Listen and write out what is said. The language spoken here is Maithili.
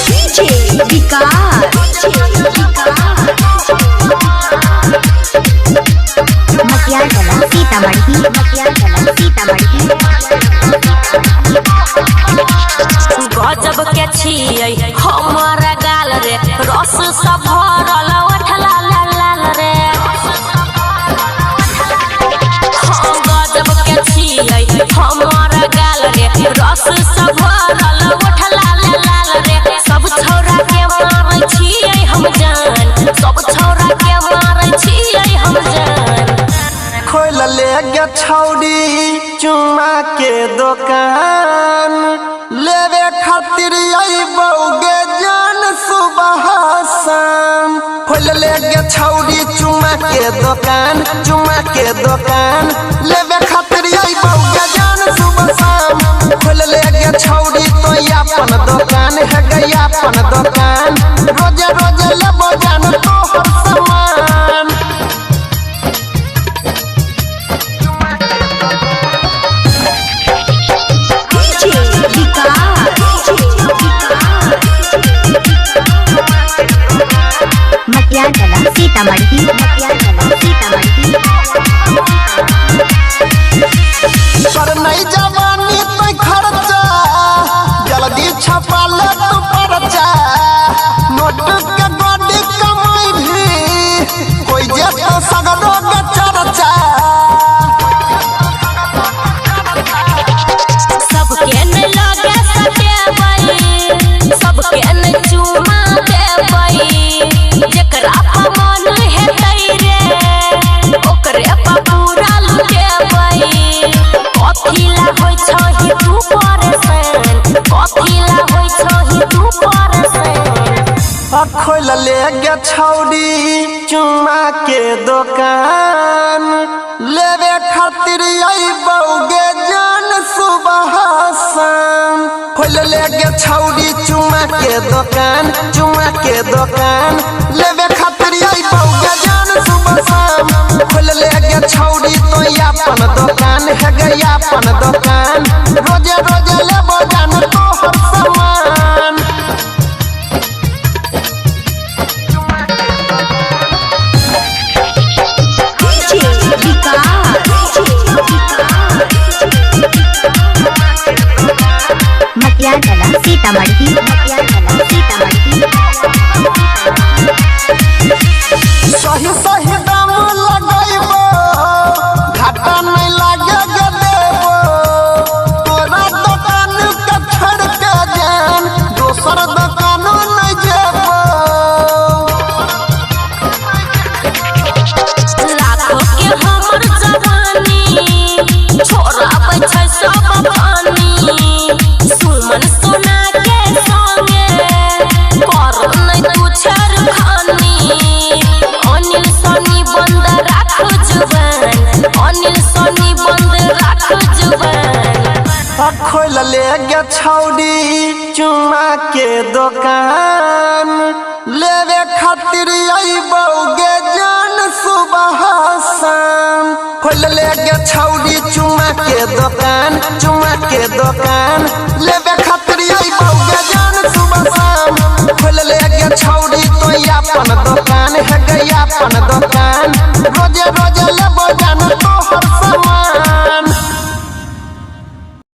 डीजे विकास, मटियागला सीतामढ़ी, मटियागला सीतामढ़ी। गजब के छियै हमर गाल रे, रस सब भरल ओठला लाल लाल रे। हाँ, गजब के छियै हमर गाल रे, रस सब भरल ओठला लाल लाल रे। सब छौरा के मारै छियै हम जान, सब छौरा के मारै छियै हम जान। खोल ले गे छौड़ी चुमा के दुकान, लेवे खातिर अइबौगे जान सुबह शाम। खोल ले गे छौड़ी चुमा के दुकान, चुमा के दुकान, लेवे खातिर अइबौगे जान सुबह शाम। खोल ले गे छौड़ी तो अपन दुकान है गे अपन दुकान, रोजे रोजे लेबो जान तोहर सामान। डीजे विकास, मटियागला सीतामढ़ी, मटियागला सीतामढ़ी। पर नहीं जवानी तो खर्चा, जल्दी छपा ले तू परचा। नोट के गोडी कमाई भी कोई जे तो सगरो के चर्चा। सबके न लगे सटेबै, सबके न चुमा देबै। जेकरा पर मन हेतै रे, ओकरे पर पूरा लुटेबै। कथी ला होइ छही तू परेशान, कथी ला होइ छही तू परेशान। खोल ले गे छौड़ी चुमा के दुकान, लेवे खातिर अइबौगे जान सुबह शाम। खोल ले गे छौड़ी चुमा के दुकान, चुमा के दुकान, लेवे खातिर अइबौगे जान सुबह शाम। खोल ले गे छौड़ी तो अपन दुकान है गे अपन दुकान, रोजे रोजे लेबो जान तोहर सामान। डीजे विकास, मटियागला सीतामढ़ी, मटियागला सीतामढ़ी। सही सही दाम लगैबो, घाटा नहीं लागे गे देबो। तोरा दुकान के छोड़ के जान दोसर दुकान नहीं जेबो। लाखों के हमर जवानी छोड़ाबै छै सब पानी। सुमन सोना के संगे कर नै तू छेड़खानी। अनिल सनी बंद राख जुबान, अनिल सनी बंद राख जुबान। खोल ले गे छौड़ी चुमा के दुकान, लेवे खातिर अइबौगे जान सुबह शाम। खोल ले गे छौड़ी चुमा के दुकान, चुमा के दुकान, लेवे खातिर अइबौगे जान सुबह शाम। खोल ले गे छौड़ी तो अपन दुकान है गे अपन दुकान।